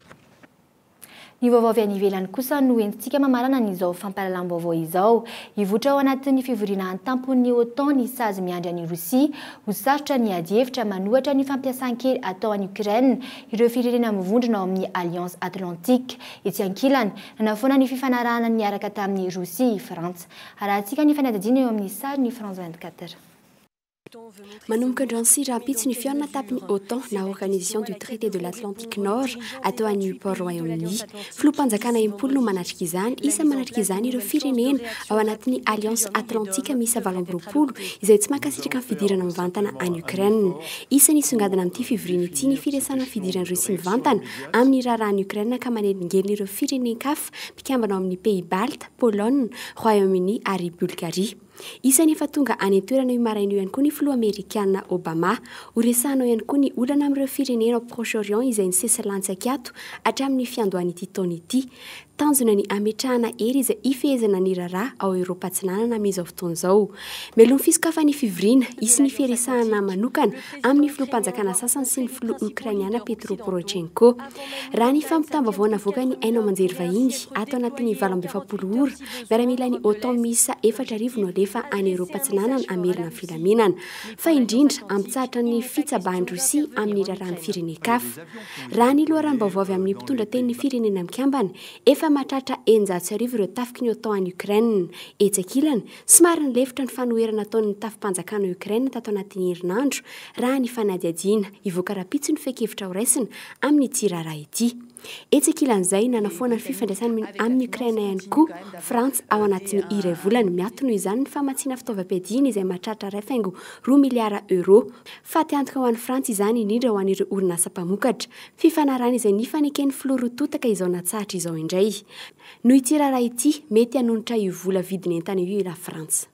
Ny vaovao avy any ivelany kosa no entintsika mamarana an'izao fampahalalam-baovao izao. Hivoitra ao anatin'ny fivoriana an-tampon'ny OTAN ny sazy miandry an'i Rosia. Ho sarotra ny adihevitra manohatra ny fampiasan-kery atao any Ukraine ireo firenena mivondrona ao amin'ny Alliance Atlantique. Etsy ankilany, nanafoana ny fifanarahana niaraka tamin'i Rosia i Frantsa. Arahantsika ny fanadihadiana eo amin'ny sarin'ny France 24. Manomboka androany sy rahampitso ny fihaonana tampony OTAN na Organisation du Traité de l'Atlantique Nord atao any Newport Royaume-Uni. Filoham-panjakana 60 no manatrika izany, isan'ny manatrika izany ireo firenena ao anatin'ny Alliance Atlantique miisa 28 izay tsy mankasitraka ny fidirana mivantana any Ukraine. Isan'ny hisongadina amin'ity fivoriana ity ny firesahana ny fidiran'i Russie mivantana amin'ny raharahan'i Ukraine ka manelingelina ireo firenen-kafa mpikambana ao amin'ny Pays Baltes, Pologne, Royaume-Uni ary Bulgarie. Isan'ny efa tonga any an-toerana io maraina io ihany koa ny filoha amerikana Obama. Horesahana ao ihany koa ny olana amin'ireo firenena ao Proche-Orient izay nisesy lantsy ankiato hatramin'ny fiandohan'ity taona ity. Tanjona ny hametrahana hery izay hifehezana ny raharaha ao Eoropa Atsinanana amin'izao fotoana izao. Mialoha ny fisokafan'ny fivoriana, hisy ny firesahana manokana amin'ny filoham-panjakana sasany sy ny filoha Okrainiana Petro Porochenko. Raha ny fampitam-baovao navoakan'ny haino aman-jery vahiny, ato anatin'ny 48 ora, Miaramilan'ny OTAN miisa 4000 no alefa any Eoropa Atsinanana hamerina ny filaminana. Fa indrindra, hampitsahatra ny fitsabahan'i Rosia amin'ny raharahan'ny firenen-kafa. Raha ny loharanom-baovao avy amin'ny mpitondra tenin'ny Firenena Mikambana, efa mahatratra 1600 ireo tafiky ny OTAN any Ukraine. Etsy ankilany, somary nilefitra ny fanoherana ataon'ny tafi-panjakana ao Ukraine tato anatin'ny herinandro, raha ny fanadihadiana. Hivoaka rahampitso ny fehin-kevitra horaisina amin'ity raharaha ity. Etsy ankilan'izay, nanafoana ny fifandraisany amin'i Ukraine ihany koa Frantsa ao anatin'ny iray volana. Miato noho izany ny famatsiana fitaovam-piadiana izay mahatratra 1,2 miliara euros. Faty antoka ho an'i Frantsa izany, indrindra ho an'ireo orinasa mpamokatra. Fifanarahana izay nifaneken'ny filoha roa tonta ka izao natsahatra izao indray. Noho ity raharaha ity, mety hanonitra io vola vidin'entana io i Lafrantsa.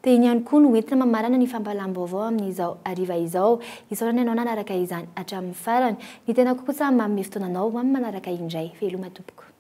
Dia iny ihany koa no entina mamarana ny fampahalam-baovao amin'izao hariva izao. Isaorana ianao nanaraka izany hatramin'ny farany. Ny tenako kosa manome fotoana anao ho amin'ny manaraka indray. Veloma tompoko.